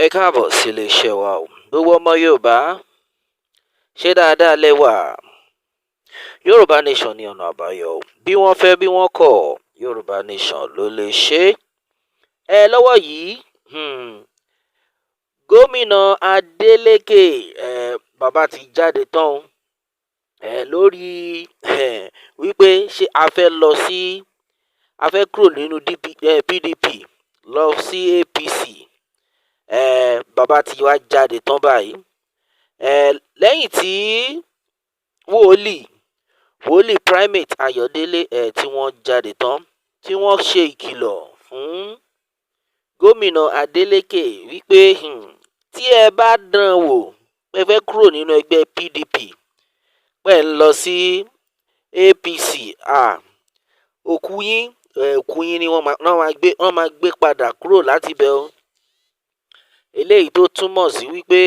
Ẹ káàbọ̀ sí iléeṣẹ́ wa o. Gbogbo ọmọ Yorùbá, ṣé dáadáa lẹ wà? Yorùbá Nation ní ọ̀nà àbáyọ o. Bí wọ́n fẹ́, bí wọ́n kọ̀, Yorùbá Nation ló lè ṣe é. Ẹ lọ́wọ́ yìí, gómìnà Adeleke, ẹ bàbá ti jáde tán o, ẹ lórí ẹ wípé ṣé a fẹ́ lọ sí, a fẹ́ kúrò nínú DP, PDP lọ sí APC. Ẹ bàbá ti wá jáde tán báyìí, ẹ lẹ́yìn tí wòlíì Primate Ayọ̀délé ẹ tí wọ́n jáde tán, tí wọ́n ṣe ìkìlọ̀ fún gómìnà Adeleke wípé tí ẹ bá dán wò pé ẹ fẹ́ kúrò nínú ẹgbẹ́ PDP, pé ẹ ń lọ sí APC, òkú yín, òkú yín ni wọ́n máa gbé padà kúrò láti ibẹ̀ o. Eléyìí tó túmọ̀ sí wípé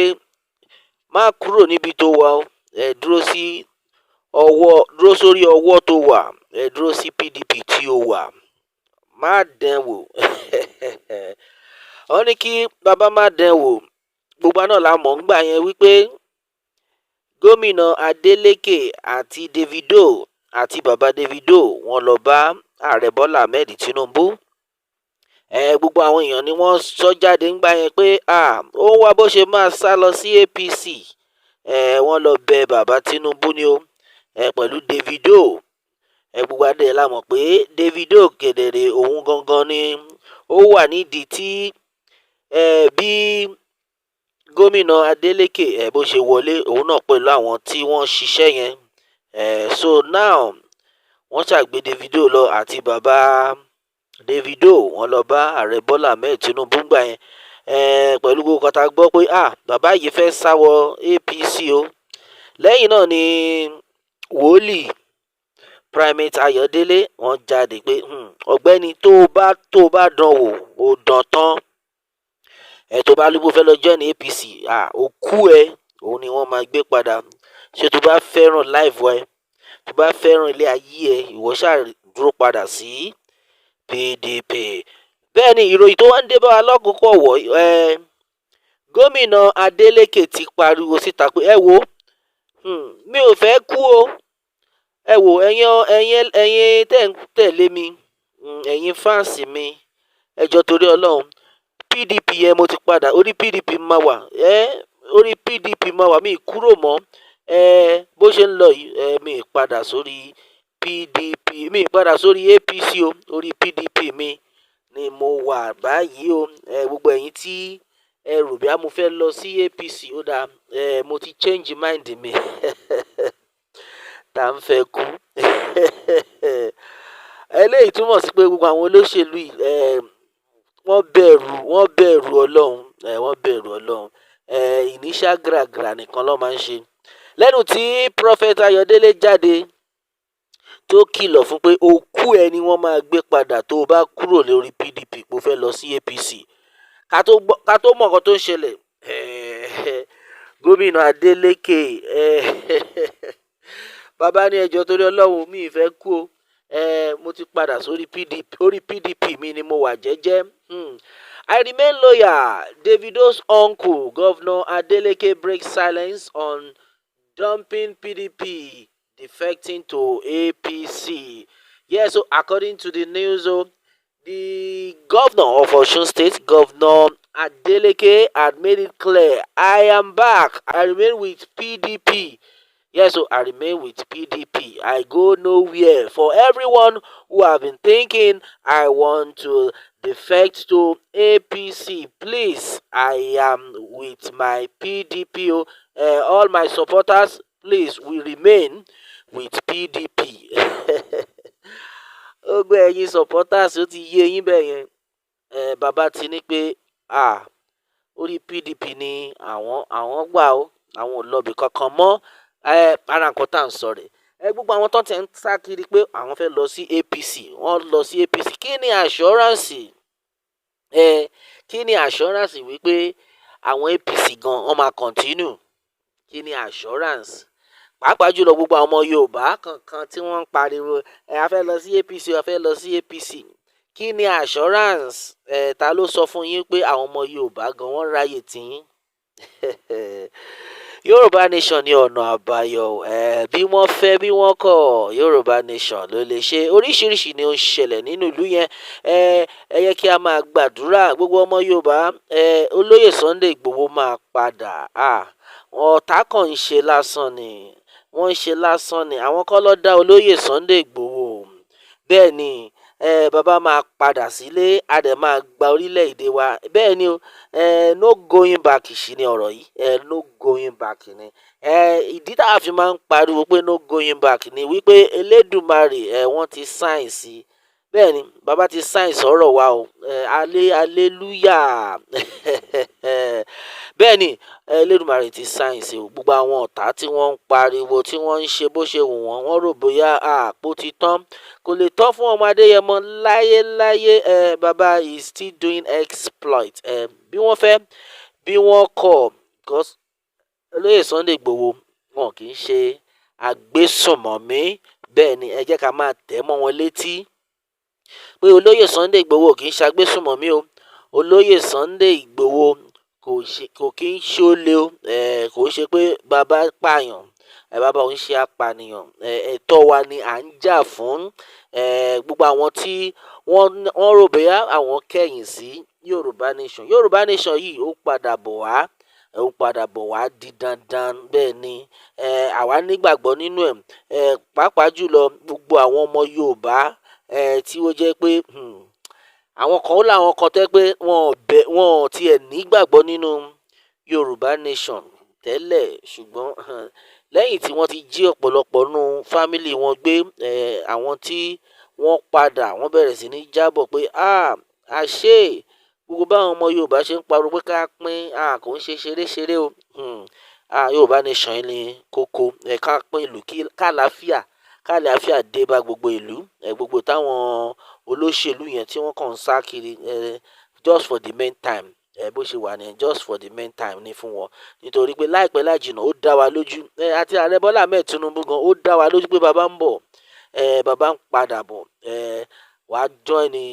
má kúrò níbi tó wà o. Ẹ dúró sí ọwọ́, dúró sórí ọwọ́ tó wà. Ẹ dúró sí PDP tí ó wà, má dán wò. Wọ́n ní kí bàbá má dán wò. Gbogbo náà la mọ̀ ńgbà yẹn wípé gómìnà Adeleke àti Davido àti bàbá Davido, wọ́n lọ bá Ààrẹ Bọ́lá Ahmed Tinubu. Ẹ gbogbo àwọn èèyàn ni wọ́n sọ jáde ńgbà yẹn pé ó ń wá bó ṣe máa sá lọ sí APC. Ẹ wọ́n lọ bẹ bàbá Tinubu ni o, ẹ pẹ̀lú Davido. Ẹ gbogbo adé la mọ̀ pé Davido kedere, òun gangan ni ó wà nídìí tí ẹ bí gómìnà Adeleke ẹ bó ṣe wọlé, òun náà pẹ̀lú àwọn tí wọ́n ṣiṣẹ́ yẹn. Ẹ so now, wọ́n ṣàgbé Davido lọ àti bàbá Davido, wọ́n lọ bá Ààrẹ Bọ́lá Ahmed Tinubu gbà yẹn, pẹ̀lú gbogbo kan tá a gbọ́ pé bàbá yìí fẹ́ sá wọ APC o. Lẹ́yìn náà ni wòlíì Primate Ayọ̀délé, wọ́n jáde pé ọ̀gbẹ́ni, tó bá dán wò, ó dán tán. Ẹ tó bá lóbo fẹ́ lọ join APC, òkú ẹ, òun ni wọ́n máa gbé padà. Ṣé tó bá fẹ́ràn life ẹ, tó bá fẹ́ràn ilé ayé ẹ, ìwọ ṣáà dúró padà sí PDP. Bẹ́ẹ̀ ni ìròyìn tó wá ń dé bá wa lọ́kùnkọ̀ wọ̀ ẹ, gómìnà Adeleke ti pariwo síta pé ẹ wo, mi ò fẹ́ kú o. Ẹ wò, ẹ̀yin tẹ́ ń tẹ̀lé mi, ẹ̀yin fans mi, ẹ jọ̀ọ́, torí Ọlọ́run, PDP yẹn, mo ti padà, orí PDP máa wà. Ẹ orí PDP máa wà, mi kúrò mọ́. Ẹ bó ṣe ń lọ yìí, ẹ mi padà sórí PDP, mi padà sórí APC o. Orí PDP mi ni mo wà báyìí o. Ẹ gbogbo ẹ̀yin tí ẹ rò bí a mo fẹ́ lọ sí APC, ó dáa, ẹ mo ti change mind mi. Tá ń fẹ́ kú. Eléyìí túmọ̀ sí pé gbogbo àwọn olóṣèlú yìí, ẹ wọ́n bẹ̀rù Ọlọ́run. Ẹ wọ́n bẹ̀rù Ọlọ́run. Ẹ ìníṣà gàràgàrà nìkan ló máa ń ṣe. Lẹ́nu tí Prophet Ayọ̀délé jáde tó kìlọ̀ fún pé òkú ẹ ni wọ́n máa gbé padà tó o bá kúrò lórí PDP pé o fẹ́ lọ sí APC, ká tó mọ̀ nǹkan tó ń ṣẹlẹ̀, gómìnà Adeleke, bàbá ní ẹjọ́, torí Ọlọ́run, mi ì fẹ́ kú o. Mo ti padà sórí PDP, orí PDP mi ni mo wà jẹ́jẹ́. I remain loyal. Davido's uncle, Governor Adeleke, breaks silence on dumping PDP, defecting to APC. Yeah, so according to the news, oh, the governor of Osun State, Governor Adeleke, had made it clear, "I am back. I remain with PDP. Yes, so I remain with PDP. I go nowhere. For everyone who have been thinking I want to defect to APC, please, I am with my PDP. Oh. All my supporters, please, we remain with PDP." Gbogbo ẹ̀yin supporters, ó ti yé yín bẹ́ẹ̀ yẹn. Bàbá ti ní pé orí PDP ni àwọn gbà ó, àwọn ò lọ ibì kankan mọ́. Ara nǹkan tá à ń sọ rẹ̀, ẹ gbogbo àwọn tó ti ń sá kiri pé àwọn fẹ́ lọ sí APC, wọ́n lọ sí APC, kí ni assurance ẹ? Kí ni assurance wípé àwọn APC gan wọ́n máa continue? Kí ni assurance? Pàápàá jùlọ gbogbo àwọn ọmọ Yorùbá kankan tí wọ́n ń pariwo ẹ, a fẹ́ lọ sí APC, a fẹ́ lọ sí APC, kí ni assurance wípé Kí ni assurance ẹ? Ta ló sọ fún yín pé àwọn ọmọ Yorùbá gan wọ́n ráyè tiyín? Yorùbá Nation ní ọ̀nà àbáyọ ẹ. Bí wọ́n fẹ́, bí wọ́n kọ̀, Yorùbá Nation ló lè ṣe. Oríṣiríṣi ni ó ń ṣẹlẹ̀ nínú ìlú yẹn. Ẹ yẹ kí a máa gbàdúrà, gbogbo ọmọ Yorùbá. Olóyè Sunday Igboho máa padà. Ọ̀tá kan ń ṣe lásán ni wọ́n ń ṣe lásán ni. Àwọn kọ́ ló dá olóyè Sunday Igboho. Bẹ́ẹ̀ ni, bàbá máa padà sílé, a dẹ̀ máa gba orílẹ̀-èdè wa. Bẹ́ẹ̀ ni o, no going back sí ni ọ̀rọ̀ yìí. No going back ni. Ìdí tá a fi máa ń pariwo pé no going back ni wípé Elédùmarè, wọ́n ti sign sí. Bẹ́ẹ̀ ni, bàbá ti sign sọ̀rọ̀ wa o. Ale hallelujah. Bẹ́ẹ̀ ni, Elédùmarè ti sign sí o. Gbogbo àwọn ọ̀tá tí wọ́n ń pariwo, tí wọ́n ń ṣe bó ṣe wù wọ́n, wọ́n rò bóyá àpò ti tán. Kò lè tán fún ọmọ Adéyẹmọ láyéláyé. Bàbá is still doing exploit. Bí wọ́n fẹ́, bí wọ́n kọ̀, because olóyè Sunday Igboho, wọn kì í ṣe agbésùnmọ̀mí. Bẹ́ẹ̀ ni, ẹ jẹ́ ká máa tẹ̀ mọ́ wọn létí pé olóyè Sunday Igboho kì í ṣe agbésùnmọ̀mí o. Olóyè Sunday Igboho kò ṣe, kò kí ń ṣólè o. Kò ń ṣe pé bàbá pààyàn. Bàbá òun ṣe apànìyàn. Ẹ̀tọ́ wa ni à ń jà fún. Gbogbo àwọn tí wọ́n rò bóyá àwọn kẹ̀yìn sí Yorùbá Nation, Yorùbá Nation yìí, ó padà bọ̀ wá, ó padà bọ̀ wá di dandan. Bẹ́ẹ̀ ni, àwa nígbàgbọ́ nínú ẹ̀, pàápàá jùlọ gbogbo àwọn ọmọ Yorùbá tí ó jẹ́ pé àwọn kan, ó láwọn kan tẹ́ pé wọn ò bẹ̀, wọn ò tiẹ̀ nígbàgbọ́ nínú Yorùbá Nation tẹ́lẹ̀, ṣùgbọ́n lẹ́yìn tí wọ́n ti jí ọ̀pọ̀lọpọ̀ nínú family wọn gbé, àwọn tí wọ́n padà, wọ́n bẹ̀rẹ̀ sí ní jábọ̀ pé, ah, àṣé gbogbo báwọn ọmọ Yorùbá ṣe ń pariwo pé ká pín, ah, kò ń ṣe ṣeré-ṣeré o. Ah, Yorùbá Nation yìí ní kókó. Ká pín ìlú, kí kálàáfíà dé bá gbogbo ìlú. Gbogbo táwọn olóṣèlú yẹn tí wọ́n kàn ń sá kiri, just for the meantime, bó ṣe wà ní, just for the meantime ní fún wọn, nítorí pé láìpẹ́ láìjìnà, ó dá wa lójú, àti ààrẹ Bọ́lá Ahmed Tinubu gan, ó dá wa lójú pé bàbá ń bọ̀, bàbá ń padà bọ̀, wàá join ní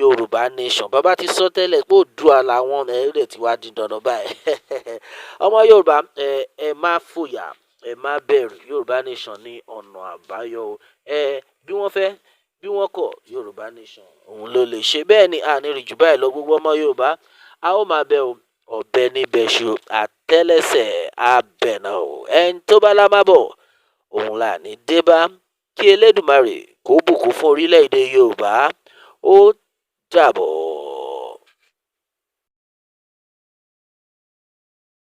Yorùbá Nation. Bàbá ti sọ tẹ́lẹ̀ pé Oòduà làwọn. Ẹ rẹ̀ ti wá di dandan báyìí. Ọmọ Yorùbá, ẹ má fòyà, ẹ má bẹ̀rù. Yorùbá Nation ní ọ̀nà àbáyọ o. Bí wọ́n fẹ́, bí wọ́n kọ̀, Yorùbá Nation òun ló lè ṣe. Bẹ́ẹ̀ ni, àní rí jù báyìí lọ. Gbogbo ọmọ Yorùbá, a ó máa bẹ o. Ọ̀bẹ níbẹ̀ ṣu, àtẹ́lẹsẹ̀ abẹ̀nà o. Ẹni tó bá lá má bọ̀, òun là ní dé bá. Kí Elédùmarè kó bùkún fún orílẹ̀-èdè Yorùbá. Ó dàbọ̀.